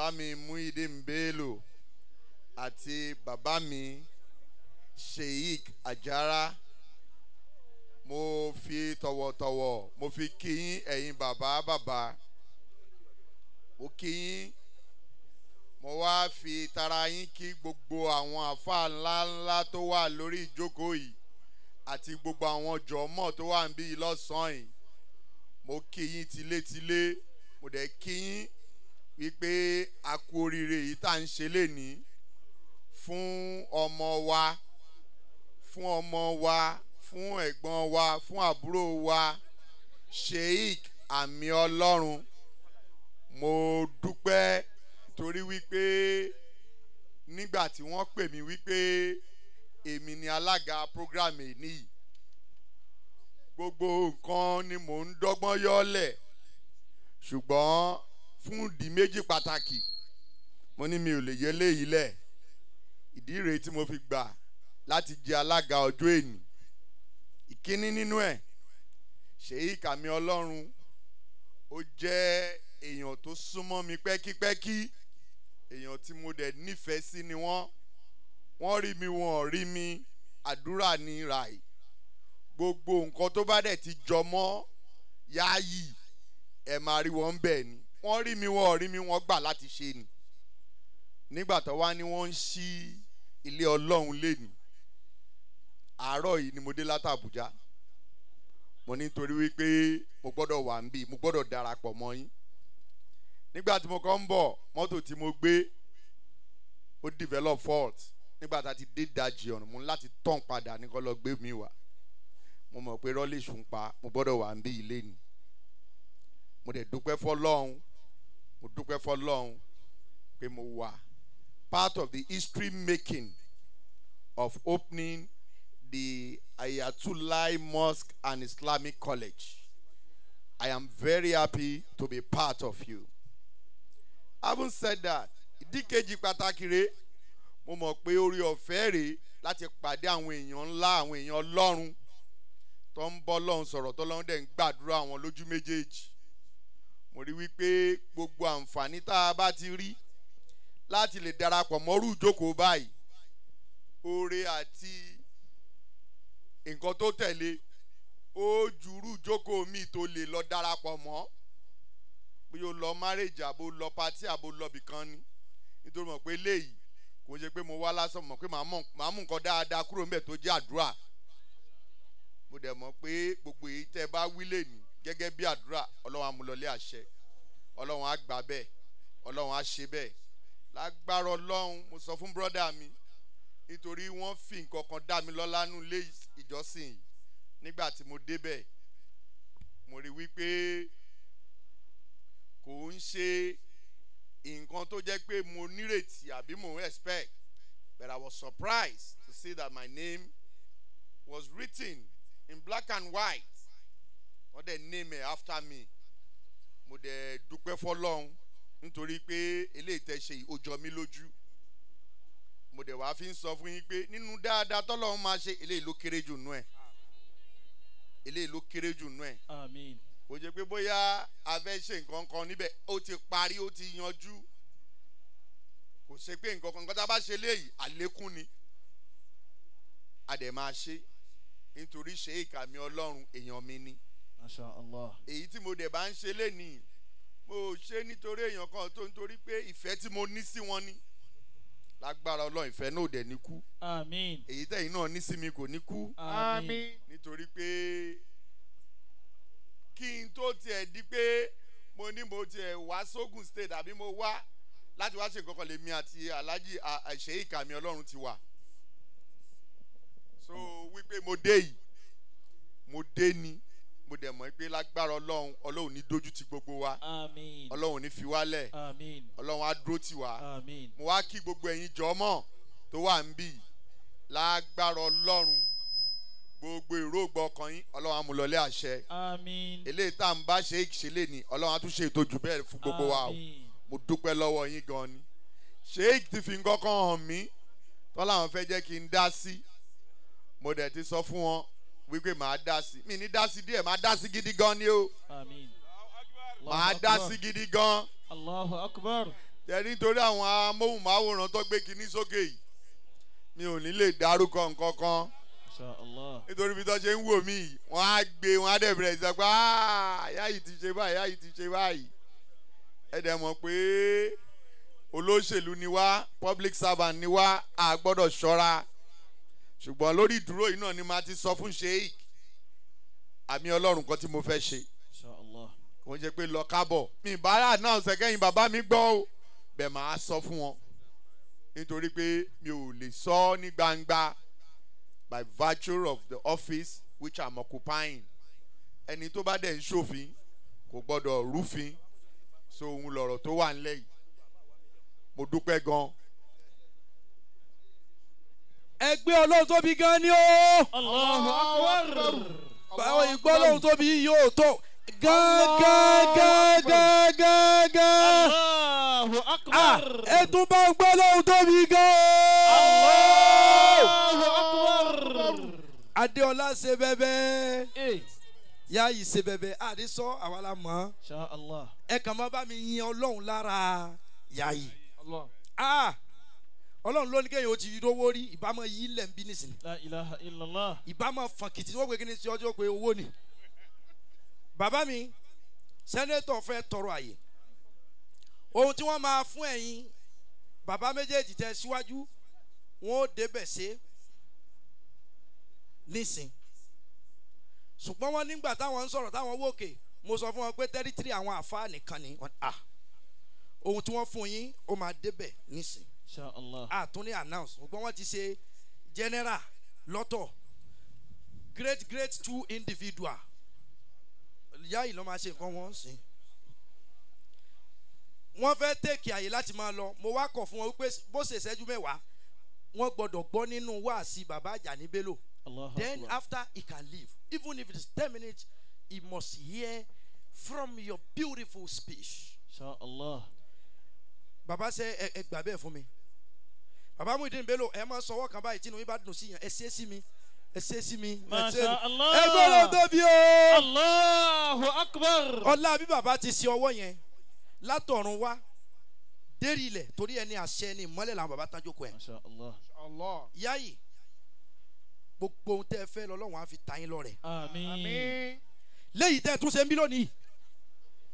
Bàbá mi Muhyiddin Bello àti bàbá mi Sheikh Ajara, mo fi tọ̀wọ̀tọ̀wọ̀ mo fi kí yín ẹ̀yin bàbá bàbá, mo kí yín, mo wá fi tara yín kí gbogbo àwọn àfáà ńláńlá tó wà lórí ìjókòó yìí àti gbogbo àwọn jọ̀mọ́ tó wà níbí yìí lọ́sàn-án yìí. Mo kí yín tilétilé, mo dẹ̀ kí yín wípé a kú oríire yìí tá à ń ṣe lénìí fún ọmọ wa, fún ọmọ wa, fún ẹ̀gbọ́n wa, fún àbúrò wa Sheikh Àmì Ọlọ́run. Mo dúpẹ́ torí wípé nígbà tí wọ́n pè mí wípé èmi ni alága program yìí, gbogbo nǹkan ni mò ń dọ́gbọ́n yọ́lẹ̀, ṣùgbọ́n fún ìdí méjì pàtàkì mo ní mi ò lè yẹ léyìí lẹ̀. Ìdí rèé tí mo fi gbà láti jẹ alága ọjọ́ èní. Ìkíní nínú ẹ̀, Sheikh Àmì Ọlọ́run ó jẹ́ èèyàn tó súnmọ́ mi pẹ́kípẹ́kí, èèyàn tí mo dẹ̀ nífẹ̀ẹ́ sí ni wọ́n. Wọ́n rí mi, wọ́n rí mi, àdúrà ni ràì. Gbogbo nǹkan tó bá dẹ̀ ti jọ mọ́ yáàyì ẹ̀ máa rí wọn bẹ́ẹ̀ ni. Wọ́n rí mi, wọ́n rí mi, wọ́n gbà láti ṣe ni. Nígbà tó wá ní wọ́n ń ṣí ilé Ọlọ́run lénìí, àárọ̀ yìí ni mo dé láti Àbújá. Mo ní torí wípé mo gbọ́dọ̀ wà níbí, mo gbọ́dọ̀ darapọ̀ mọ́ yín. Nígbà tí mo kọ́ ń bọ̀, mọ́tò tí mo gbé ó develop fault. Nígbà tá a ti dé ìdajì ọ̀nà, mo ní láti tàn padà ní kó lọ gbé mi wá. Mo mọ̀ pé rọ́lẹ̀ ṣùn pa, mo gbọ́dọ̀ wà níbí ilé ni. Mo dẹ̀ dúpẹ́ f'Ọlọ́run, mo dúpẹ́ f'Ọlọ́run pé mo wà part of the history making of opening the Ayatollah Mosque and Islamic College. I am very happy to be part of you. Having said that, ìdí kejì pàtàkì rèé, mo mọ̀ pé orí ọ̀fẹ́ rèé láti pàdé àwọn èèyàn ńlá, àwọn èèyàn Ọlọ́run tó ń bọ́ Ọlọ́run sọ̀rọ̀, tọ́lọ́run dẹ̀ ń gbàdúrà wọn lójú méjèèjì. Mo rí wípé gbogbo àǹfààní tá a bá ti rí láti lè darapọ̀ mọ́rú ìjókòó báyìí, oore àti nǹkan tó tẹ̀lé ó jùrú ìjókòó mi tó lè lọ darapọ̀ mọ́. Bí o lọ marriage àbò lọ party àbò lọ bìkan ni, nítorí mọ̀ pé léyìí kò ṣe pé mo wá lásán, mọ̀ pé màá mú nǹkan dáadáa kúrò níbẹ̀ tó jẹ́ àdúrà. Mo dẹ̀ mọ̀ pé gbogbo èyí tẹ́ bá wí lè ní gẹ́gẹ́ bí àdúrà, Ọlọ́run á mú lọlé àṣẹ, Ọlọ́run á gbà bẹ́ẹ̀, Ọlọ́run á ṣe bẹ́ẹ̀ lágbára Ọlọ́run. Mo sọ fún brọ́dà mi nítorí wọ́n fi nǹkan kan dá mi lọ́lá nú ilé ìjọsìn yìí. Nígbà tí mo débẹ̀, mo rí wípé kò ń ṣe nǹkan tó jẹ́ pé mo nírètí àbí mo expect, but I was surprised to see that my name was written in black and white. Wọ́n dẹ̀ name it after me. Mo dẹ̀ dúpẹ́ f'Ọlọ́run nítorí pé eléyìí tẹ́ ṣe yìí ó jọ mí lójú. Mo dẹ̀ wá fi ń sọ fún yín pé nínú dáadáa tọ́lọ́run máa ṣe, eléyìí ló kéré jù nú ẹ̀, eléyìí ló kéré jù nú ẹ̀. Àmín. Kò jẹ́ pé bóyá a fẹ́ ṣe nǹkan kan níbẹ̀, ó ti parí, ó ti yanjú. Kò ṣe pé nǹkan kan, nǹkan tá a bá ṣe léyìí àlékún ni a dẹ̀ máa ṣe, nítorí Sheikh Àmì Ọlọ́run èèyàn mi ni. Masha Allah. Èyí tí mo dẹ̀ bá ń ṣe lénìí, mo ṣe nítorí èèyàn kan tó, nítorí pé ìfẹ́ tí mo ní sí wọn ni. Lágbára Ọlọ́run, ìfẹ́ náà ò dẹ̀ ní kú. Àmín. Èyí tẹ̀yin náà ní sí mi kò ní kú. Àmín. Nítorí pé kí n tó tiẹ̀ di pé mo ní mo tiẹ̀ wá sógun state àbí mo wá láti wá ṣe nǹkan kan, lèmi àti Alhaji Sheikh Àmì Ọlọ́run ti wà. So wípé mo dé yìí, mo dé ni, mo dẹ̀ mọ̀ pé lágbára Ọlọ́run, Ọlọ́run ní dójú ti gbogbo wa. Àmín. Ọlọ́run ní fi wálẹ̀. Àmín. Ọlọ́run á dúró tì wá. Àmín. Mo wá kí gbogbo ẹ̀yin jọmọ́ tó wà ń bì, lágbára Ọlọ́run gbogbo èròǹgbà ọkàn yín, Ọlọ́run á mú lọlé àṣẹ. Àmín. Eléyìí tá à ń bá ṣe é ṣe lé ní, Ọlọ́run á tún ṣe ètò jù bẹ́ẹ̀ fún gbogbo wa o. Àmín. Mo dúpẹ́ lọ́wọ́ yín gan ni. Sheikh ti fi nǹkan kan hàn mí tọ́lá àwọn fẹ́ jẹ́ kí n dá sí. Mo dẹ̀ ti sọ fún wọn wípé màá dá sí. Mi ní dá sí díẹ̀, màá dá sí gidi gan ni o. Àmín. Màá dá sí gidi gan. Allahu Akbar. Tẹ̀rí nítorí àwọn amóhùnmáwòrán tó gbé kinní sókè yìí, mi ò ní lè dárúkọ nǹkan kan. Nítorí bí tó ṣe ń wò mí, wọ́n á gbé wọ́n á dẹ̀ bẹ̀rẹ̀ sọ pé ìyá yìí ti ṣe báyìí, ìyá yìí ti ṣe báyìí. Ẹ dẹ̀ mọ̀ pé olóṣèlú ni wá, public servant ni wá, a gbọ́dọ̀ ṣọ́ra. Ṣùgbọ́n lórí ìdúró yìí náà ni màá ti sọ fún Sheikh àmì Ọlọ́run kan tí mo fẹ́ ṣe. Kò ń ṣe pé lọ kábọ̀. Mi ìbára náà ṣẹ̀kẹ́yìn bàbá mi gbọ́ o. Bẹ́ẹ̀ màá sọ fún wọn. Nítorí pé mi ò lè sọ ní gbangba by virtue of the office which I'm occupying. Ẹni tó bá dẹ̀ ń ṣòfin kò gbọ́dọ̀ rúfin. So òun lọ̀rọ̀ tó wà nílẹ̀ yìí. Mo dúpẹ́ gan. Ẹgbẹ́ Ọlọ́run tóbi gan ni ó. Allahu Akbar. Báwo ìgbọ́ Ọlọ́run tóbi yóò tó gan gan gan gan gan gan. Allahu Akbar. Ẹ tún bá ń gbọ́ Ọlọ́run tóbi gan. Allahu Akbar. Adéọlá ṣe bẹ́bẹ́. Yáyì ṣe bẹ́bẹ́. Àdìsọ́ àwa la mọ̀. Insha Allah. Ẹ kàn máa bá mi yin Ọlọ́run lára Yáyì. Ọlọ́run ló ní kéèyàn ó ti rówó rí ìbámu yí lẹ̀ ń bí nísìnyí. La ilaha illallah. Ìbámu fàkìtì wọ́n pé kí ni sí ọjọ́ pé owó ni. Bàbá mi, sẹ́nẹ́tọ̀ fẹ́ tọrọ àyè. Ohun tí wọ́n máa fún ẹ̀yin bàbá méjèèjì tẹ síwájú wọn ó débẹ̀ ṣe nísìn. Ṣùgbọ́n wọ́n nígbà táwọn ń sọ̀rọ̀ táwọn wòkè mo sọ fún wọn pé 33 àwọn àfáà nìkan ni. Ohun tí wọ́n fún yín ó máa débẹ̀ nísìn. Inshallah. Àtún ní announce ṣùgbọ́n wọ́n ti ṣe general lọ́tọ̀ great great 2 individual ìyá yìí ló máa ṣe nǹkan wọ́n sìn. Wọ́n fẹ́ tèkì àyè láti máa lọ mo wá kọ̀ fún wọn wípé bó ṣe ìṣẹ́jú mẹ́wàá wọ́n gbọ́dọ̀ gbọ́ nínú wáàsí bàbá Àjàní Bello. Then after he can leave even if it is 10 minutes he must hear from your beautiful speech. Inshallah. Bàbá ṣe ẹ gbà bẹ́ẹ̀ fún mi. Bàbá Muyideen Bello ẹ máa sọwọ́ kan báyìí tínú yín bá dùn sí yẹn ẹ ṣe é sí mi ẹ ṣe é sí mi. Masha Allah. Ẹ gbọ́dọ̀ tóbi o. Allahu Akbar. Ọlá bí bàbá ti ṣe ọwọ́ yẹn látọ̀run wá dérí ilẹ̀ torí ẹni àṣẹ ni ìmọ́lẹ̀ làwọn bàbá tán jókòó ẹ̀. Masha Allah. Yáyì gbogbo ohun tẹ́ ẹ fẹ́ lọ́lọ́run á fi ta yín lọ́rẹ. Àmín. Léyìí tẹ́ ẹ tún ṣe ń bí lónìí.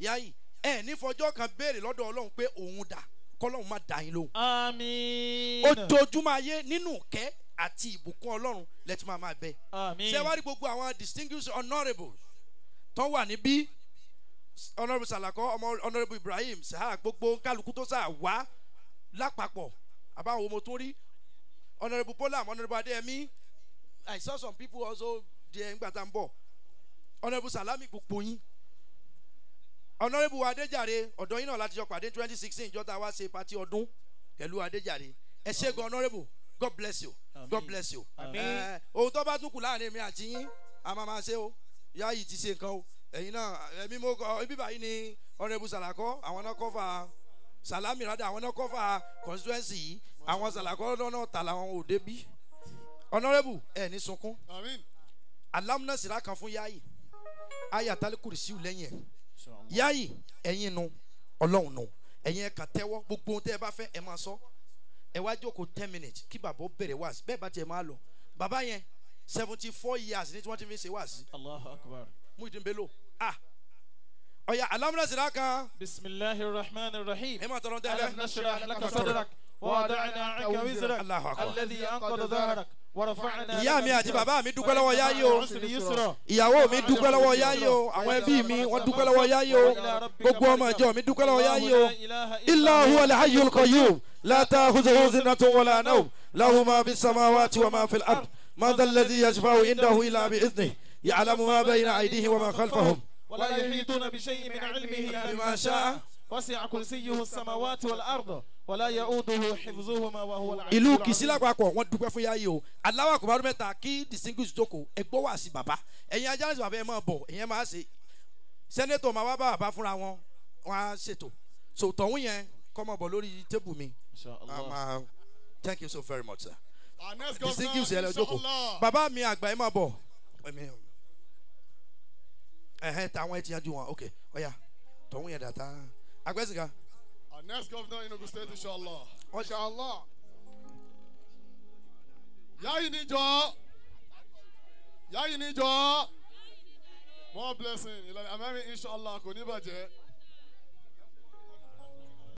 Yáyì ẹ ní fọjọ́ kan béèrè lọ́dọ̀ Ọlọ́run pé òun dà kọ́lọ́run má dà yín lóhùn. Àmín. Ojoojúmọ́ ayé nínú ìkẹ́ àti ìbùkún Ọlọ́run lẹ́tí máa máa bẹ. Àmín. Ṣé wá rí gbogbo àwọn distinguished honourables tó wà níbí honourable Salako ọmọ honourable Ibrahim Sahak gbogbo kálukú tó sà wá lápapọ̀ àbáwọn ọmọ tó rí honourable Polam honourable Adéyẹmí I saw some people also there ńgbà tá ń bọ̀ honourable Salami gbogbo yín honourable Adéjàre ọ̀dọ́ yín náà láti jọ pàdé 2016 ìjọta wá ṣe pati ọdún pẹ̀lú Adéjàre ẹ ṣé gan honourable God bless you. Àmín. God bless you. Àmín. Ohun tó bá tún kù láàrin mi àti yín a máa máa ṣe o ìyá yìí ti ṣe nǹkan o ẹ̀yin náà ẹ̀mí mo kọ ibi báyìí ni honourable Salako àwọn náà kọ́fà Salami rádà àwọn náà kọ́fà constituency yìí àwọn Salako náà tà làwọn ò débí honourable ẹ̀ ní sunkún. Alámúná sira kan fún Yáyì ayatollah kùrìsíù lẹ́yìn ẹ̀ Yáyì ẹ̀yin nu Ọlọ́run nu ẹ̀yin ẹ̀ kàn tẹ́wọ́ gbogbo ohun tẹ́ ẹ bá fẹ́ ẹ máa sọ ẹ wá jókòó 10 minutes kí bàbá ó bẹ̀rẹ̀ wáàsí bẹ́ẹ̀ bá tiẹ̀ máa lọ bàbá yẹn 74 years ní tí wọ́n ti fi ṣe wáàsí. Allahu Akbar. Muyideen Bello ọ̀yà alámúná sira kan. Bismillahir Rahmanir Rahim. Ẹ máa tọrọ tẹ́lẹ̀. Alam nashrah laka sadrak wa wada'na 'anka wizrak. Allahu Akbar. Alladhi anqadha dhahrak. Ìyá mi àti bàbá mi dúpẹ́ lọ́wọ́ Yáyí o ìyàwó mi dúpẹ́ lọ́wọ́ Yáyí o àwọn ẹbí mi wọ́n dúpẹ́ lọ́wọ́ Yáyí o gbogbo ọmọ ìjọ mi dúpẹ́ lọ́wọ́ Yáyí o. Illa huwa al-hayyul qayyum la ta'khudhuhu sinatun wala nawm lahu ma fi samawati wa ma fil ard man dhal ladhi yashfa'u indahu illa bi'idhnihi ya'lamu ma bayna aydihim wa ma khalfahum wa la yuhituna bi shay'in min 'ilmihi illa bima sha'a wasi'a kursiyyuhu as-samawati wal ard wala ya'uduhu hifzuhuma wa huwa al-'aliyyul ìlú Kìsí lápapọ̀ wọ́n dúpẹ́ fún Yáyí o aláwọ̀ àkùnbárò mẹ́ta kí distinguished jókòó ẹ gbọ́ wá sí bàbá ẹ̀yin ajá sí bàbá ẹ máa bọ̀ ẹ̀yin máa ṣe sẹ́nẹ́tọ̀ máa wá bá bàbá fúnra wọn wọn á ṣètò sòtọ̀hún yẹn kọ́ mọ̀ bọ̀ lórí tébù mi. Thank you so very much sir. Distinguished ẹ lọ jókòó bàbá mi àgbà ẹ máa bọ̀ ẹ̀hẹ́n táwọn ẹ ti yanjú wọn ok ọ̀ya tọ̀hún yẹn dàtà agbẹ́sìnká. Our next governor in Ogun State, inshallah. Inshallah. Yayi níjọ. Yayi níjọ. More blessing. Ìlànà àmàmì inshallah kò ní bàjẹ́.